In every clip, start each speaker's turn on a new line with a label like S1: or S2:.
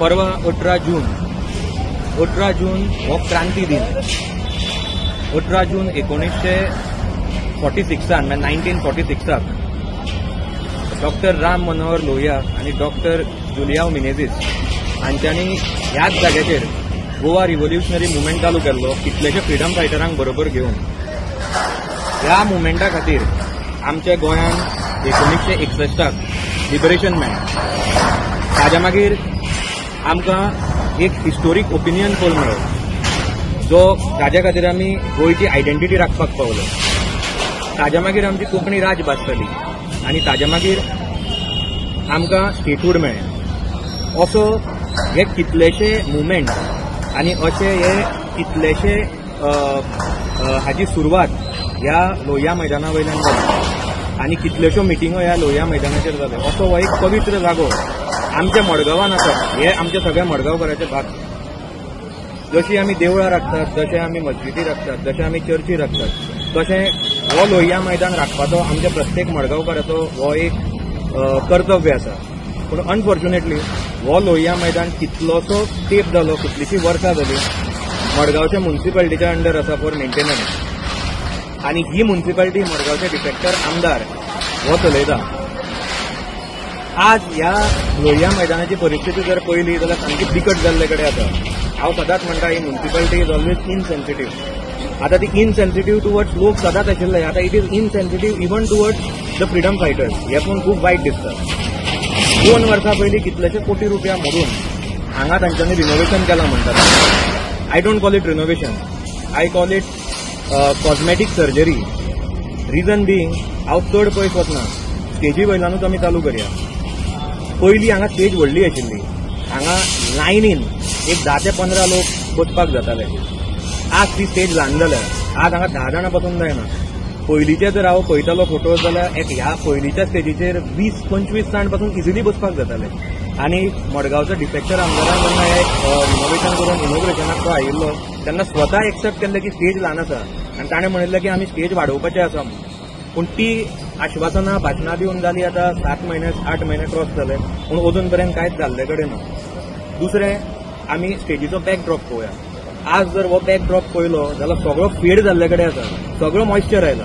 S1: परवा 18 जून, 18 जून हो क्रांती दिन. 18 जून 1946 म्हणजे 1946 डॉक्टर राम मनोहर लोहिया आनी डॉक्टर जुलियाव मिनेझिस हांच्यांनी ह्याच जाग्याचेर गोवा रिव्होल्युशनरी मुवमेंट चालू केल्लो, कितलेशे फ्रिडम फायटरांक बरोबर घेवन. ह्या मुवमेंटा खातीर आमच्या गोंयांत 1961 लिबरेशन मेळ्ळें. ताज्या मागीर आमकां एक हिस्टोरीक ओपिनियन पोल मेळ्ळो, जो ताज्या खातीर आमी गोंयची आयडेंटिटी राखपाक पावलो. ताज्या मागीर आमची कोंकणी राजभास जाली आनी ताज्या मागीर आमकां स्टेटहूड मेळ्ळें. असो हे कितलेशे मुवमेंट आनी अशे हे कितलेशे हाजी सुरवात ह्या लोहिया मैदाना वयल्यान जाली आनी कितल्योश्यो मिटिंगो ह्या लोहिया मैदानाचेर जाल्यो. असो हो एक पवित्र जागो आमच्या मडगांवान आसा. हे आमच्या सगळ्या मडगांवकाराचे भाग. जशी आमी देवळां राखतात, जशे आमी मस्जिदी राखतात, जशे आमी चर्ची राखतात, तशें हो लोहिया मैदान राखपाचो आमच्या प्रत्येक मडगांवकाराचो हो एक कर्तव्य आसा. पूण अनफॉर्च्युनेटली हो लोहिया मैदान कितलोसो तेंप जालो, कितलीशीं वर्सां जाली मडगांवच्या मुन्सिपालिटीच्या अंडर आसा फॉर मेंटेनन्स. आनी ही मुन्सिपालिटी मडगांवचे डिफेक्टर आमदार हो चलयता. आज ह्या लोहिया मैदानाची परिस्थिती जर पळयली जाल्यार सामकी बिकट जाल्ले कडेन आसा. हांव सदांच म्हणटा, ही मुन्सिपालिटी is always insensitive. आतां ती इनसेन्सिटीव टुवर्ड्स लोक सदांच आशिल्ले, आतां it is insensitive even towards the freedom fighters. हें पळोवन खूब वायट दिसता. 2 वर्सां पयलीं कितलेशे कोटी रुपया मोडून हांगा तांच्यांनी रिनोवेशन केलां म्हणटात. I don't call it renovation, I call it cosmetic surgery. Reason being, हांव चड पयस वचना, स्टेजी वयल्यानूच आमी चालू करया. पयलीं हांगा स्टेज व्हडली आशिल्ली, हांगा लायनीन एक 10 ते 15 लोक बसपाक जाताले. आज ती स्टेज ल्हान जाल्या, आज हांगा 10 जाणां पासून जायना. पयलींचे जर हांव पळयतालो फोटो जाल्यार एक ह्या पयलींच्या स्टेजीचेर 20-25 जाण पासून इजिली बसपाक जाताले. आनी मडगांवचो डिफेक्टर आमदारान जेन्ना हें रिनोवेशन करून इनोग्रेशनाक तो आयिल्लो तेन्ना स्वता एक्सेप्ट केल्लें की स्टेज ल्हान आसा आनी ताणें म्हणिल्लें की आमी स्टेज वाडोवपाचें आसा म्हणून. पूण ती आश्वासनां भाशणां दिवन जाली आतां 7 म्हयने 8 म्हयने क्रॉस जाले, पूण अजून पर्यंत कांयच जाल्ले कडेन ना. दुसरें, आमी स्टेजीचो बॅकड्रॉप पळोवया. आज जर हो बॅकड्रॉप पळयलो जाल्यार सगळो फेड जाल्ले कडेन आसा, सगळो मॉइश्चर आयला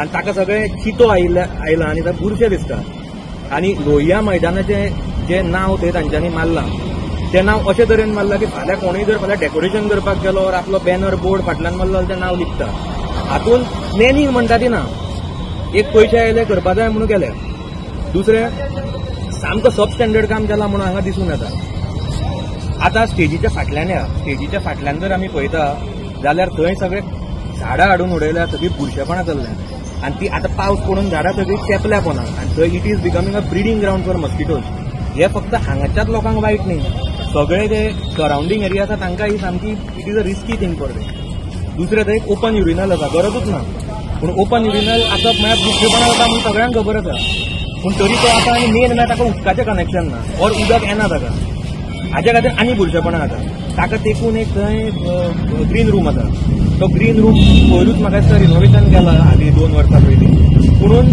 S1: आनी ताका सगळें चितो आयला आनी ताका बुरशें दिसता. आनी लोहिया मैदानाचें जें नांव थंय तांच्यांनी मारलां तें नांव अशे तरेन मारलां की फाल्यां कोणूय जर फाल्यां डेकोरेशन करपाक गेलो ऑर आपलो बॅनर बोर्ड फाटल्यान मारलो जाल्यार तें नांव लिपता. हातूंत प्लॅनिंग म्हणटा ती ना, एक पयशे आयले करपा जाय म्हणून केले. दुसरें, सामको सब स्टँडर्ड काम केलां म्हणून हांगा दिसून येता. आतां स्टेजीच्या फाटल्यान या, स्टेजीच्या फाटल्यान जर आमी पळयता जाल्यार थंय सगळे झाडां हाडून उडयल्या, सगळीं बुरशेपणां चल्ल्या आनी ती आतां पावस पडून झाडां सगळीं चेपल्या पोनाक आनी थंय it is becoming a breeding ground for mosquitoes. हे फक्त हांगाच्याच लोकांक वायट न्ही, सगळे जे सरावंडींग एरिया आसा तांकां ही सामकी it is a risky thing for them. दुसरें, थंय एक ओपन युरिनल आसा, गरजूच ना, पूण ओपन युरिनल आसप म्हळ्यार बुरशेपणां जाता म्हणून सगळ्यांक खबर आसा, पूण तरी तो आसा. आनी मेन म्हळ्यार ताका उदकाचें कनेक्शन ना ऑर उदक येना ताका, हाज्या खातीर आनी बुरशेपणां जाता. ताका तेकून एक थंय ग्रीन रूम आसा, तो ग्रीन रूम पयरूच म्हाका दिसता रिनोवेशन केला आदी 2 वर्सां पयलीं, पुणून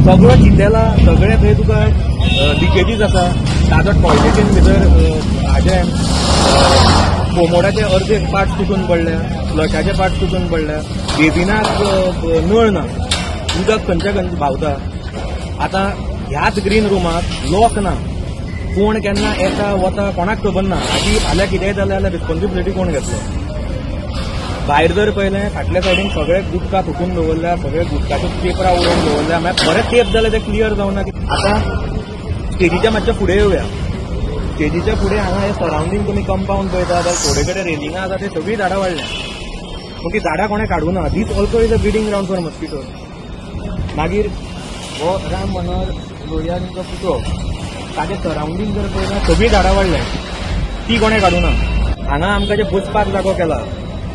S1: सगळो चिंतेला, सगळें थंय तुका लिकेजीस आसा. ताजो टॉयलेटीन भितर हाजे कोमोडाचे अर्दे पार्ट तुटून पडल्या, फ्लशाचे पार्ट तुटून पडल्या, बेजिनाक नळ ना, उदक खंयच्या खंय व्हांवता. आतां ह्याच ग्रीन रुमाक लॉक ना, कोण केन्ना येता वता कोणाक खबर ना. आनी फाल्यां कितेंय जालें जाल्यार रिस्पॉन्सिबिलिटी कोण घेतलो? भायर जर पळयलें फाटल्या सायडीन सगळे गुटखा थुकून दवरल्या, सगळे गुटखाचे पेपरां उडोवन दवरल्या, मागीर बरें तेप जालें तें क्लियर जावना. आतां स्टेजीच्या मातशें फुडें येवया. स्टेजीच्या फुडें हांगा हे सरावंडींग तुमी कंपावंड पळयता जाल्यार थोडे कडेन रेलिंगां आसा, ते सगळीं झाडां वाडल्या, पूण ती झाडां कोणें काडूं ना. This also is a breeding ground for mosquitoes. मागीर हो राम मनोहर लोहियांचो पुतळो, ताजे सरावंडींग जर पळयल्यार सगळीं झाडां वाडल्या, ती कोणें काडूं ना. हांगा आमकां जे बसपाक जागो केला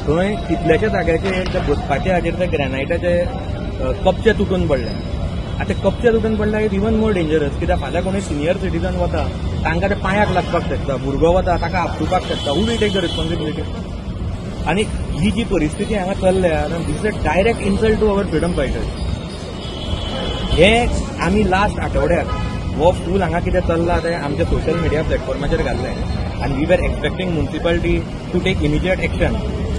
S1: थंय कितल्याच्या जाग्याचेर ते बसपाचे हाजेर ते ग्रॅनायटाचे कपचे तुटून पडले. आतां कपचे तुटून पडले is even more dangerous, कित्याक फाल्यां कोणूय सिनियर सिटीजन वता तांकां ते पांयाक लागपाक शकता, भुरगो वता ताका आपटुपाक शकता. Who will take the responsibility? आनी ही जी परिस्थिती हांगा चल्ल्या this is a direct insult to our freedom fighters. हे आमी लास्ट आठवड्याक हो फूल हांगा कितें चल्ला तें आमच्या सोशल मिडिया प्लॅटफॉर्माचेर घाल्लें आनी we were expecting municipality to take immediate action.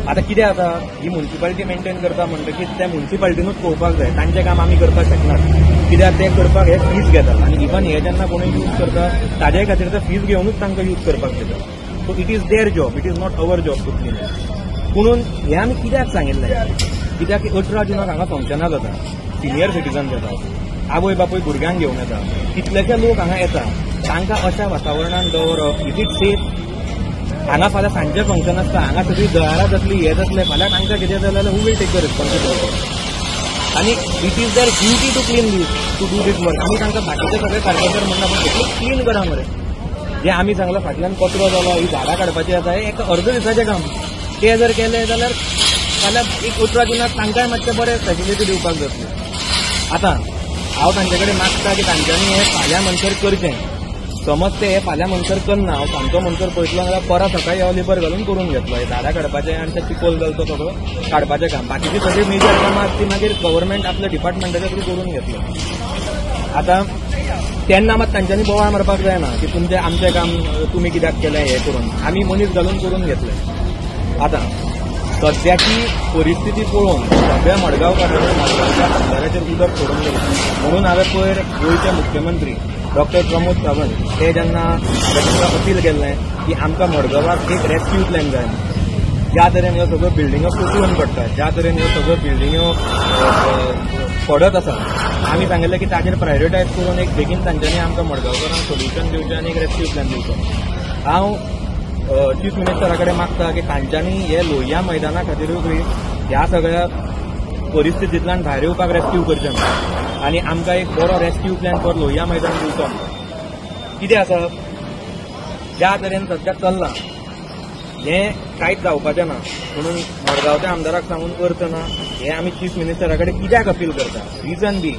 S1: आतां कितें आसा, ही मुन्सिपालिटी मेंटेन करता म्हणटकीच त्या मुन्सिपालिटीनूच पळोवपाक जाय, तांचें काम आमी करपाक शकनात, कित्याक ते करपाक हे फीज घेतात आनी इवन हे जेन्ना कोणूय यूज करता ताजे खातीर ते फीज घेवनूच तांकां यूज करपाक दिता. So it is their job, it is not our job to clean. पुणून हें आमी कित्याक सांगिल्लें, कित्याक की 18 जुनाक हांगा फंक्शनां जाता, सिनियर सिटीजन जाता, आवय बापूय भुरग्यांक घेवन येता, कितलेशे लोक हांगा येता, तांकां अशा वातावरणान दवरप is it safe? हांगा फाल्यां सांजचें फंक्शन आसता, हांगा सगळीं जळारां जातली, हें जातलें, फाल्यां तांकां कितें जालें जाल्यार who will take the responsibility? आनी it is their duty to clean this, to do this work. आमी तांकां बाकीचें सगळें सारकें कर म्हणना, पूण एटलीस्ट क्लीन करा मरे. जें आमी सांगलां फाटल्यान कचरो जालो, ही झाडां काडपाची आसा, हें एक अर्द दिसाचें काम, तें जर केलें जाल्यार फाल्यां एक 18 जुनाक तांकांय मातशें बरें फॅसिलिटी दिवपाक जातली. आतां हांव तांचे कडेन मागता की तांच्यांनी हें फाल्यां म्हणसर करचें. समज ते हे फाल्यां म्हणसर करना, हांव सांजचो म्हणसर पळयतलो जाल्यार परत सकाळी हांव लेबर घालून करून घेतलो, हे झाडां काडपाचें आनी तें चिकोल जालो तो सगळो काडपाचें काम. बाकीची सगळी मेजर कामां आसा ती मागीर गव्हर्मेंट आपल्या डिपार्टमेंटाच्या थ्रू करून घेतलो. आतां तेन्ना मात तांच्यांनी बोवाळ मारपाक जायना की तुमचें आमचें काम तुमी कित्याक केलें हें करून, आमी मनीस घालून करून घेतलें. आतां सद्याची परिस्थिती पळोवन सगळ्या मडगांवकारांनी मडगांवच्या आमदाराचेर उदक सोडून गेलें. म्हणून हांवें पयर गोंयचे मुख्यमंत्री डॉक्टर प्रमोद सावंत हे जेन्ना हांवें तांकां अपील केल्लें की आमकां मडगांवाक एक रेस्क्यू प्लॅन जाय, ज्या तरेन ह्यो सगळ्यो बिल्डिंगो कोसळून पडटा, ज्या तरेन ह्यो सगळ्यो बिल्डिंग्यो पडत आसा, आमी सांगिल्लें की ताजेर प्रायोरिटायज करून एक बेगीन तांच्यांनी आमकां मडगांवकारांक सोल्युशन दिवचें आनी एक रेस्क्यू प्लॅन दिवचो. हांव चीफ मिनिस्टरा कडेन मागता की तांच्यांनी हे लोहिया मैदाना खातीरूय ह्या सगळ्या परिस्थितींतल्यान भायर येवपाक रेस्क्यू करचें आनी आमकां एक बरो रेस्क्यू प्लॅन फॉर लोहिया मैदान दिवचो. कितें आसा, ज्या तरेन सद्याक चल्लां हें कांयच जावपाचें ना, म्हणून मडगांवच्या आमदाराक सांगून अर्थ ना. हें आमी चीफ मिनिस्टरा कडेन कित्याक अपील करता, रिजन बी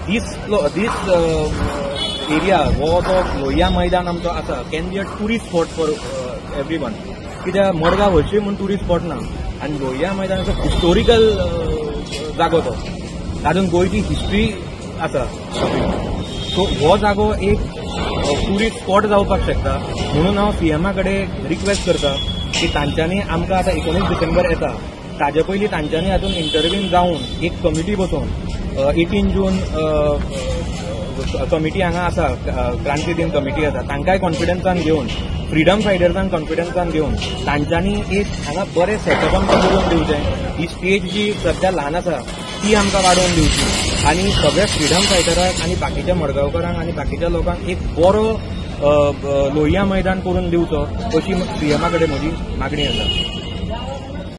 S1: दीस दीस एरिया हो जो लोहिया मैदान आमचो आसा can be a tourist spot for everyone. कित्याक मडगांव हरशीं म्हूण ट्युरिस्ट स्पॉट ना आनी लोहिया मैदान असो हिस्टोरिकल जागो, तो तातूंत गोंयची हिस्ट्री आसा. सो हो जागो एक ट्युरिस्ट स्पॉट जावपाक शकता. म्हणून हांव सीएमा कडेन रिक्वेस्ट करता की तांच्यांनी आमकां आतां 19 डिसेंबर येता ताजे पयलीं तांच्यांनी हातूंत इंटरवीन जावन एक कमिटी बसोवन 18 जून कमिटी हांगा आसा, क्रांती दिन कमिटी आसा, तांकांय कॉन्फिडन्सान घेवन, फ्रिडम फायटर्सांक कॉन्फिडन्सान घेवन तांच्यांनी एक हांगा बरें सेटअप आमकां करून दिवचें. ही स्टेज जी सद्या ल्हान आसा ती आमकां वाडोवन दिवची आनी सगळ्या फ्रिडम फायटराक आनी बाकीच्या मडगांवकारांक आनी बाकीच्या लोकांक एक बरो लोहिया मैदान करून दिवचो अशी सीएमा कडेन म्हजी मागणी आसा.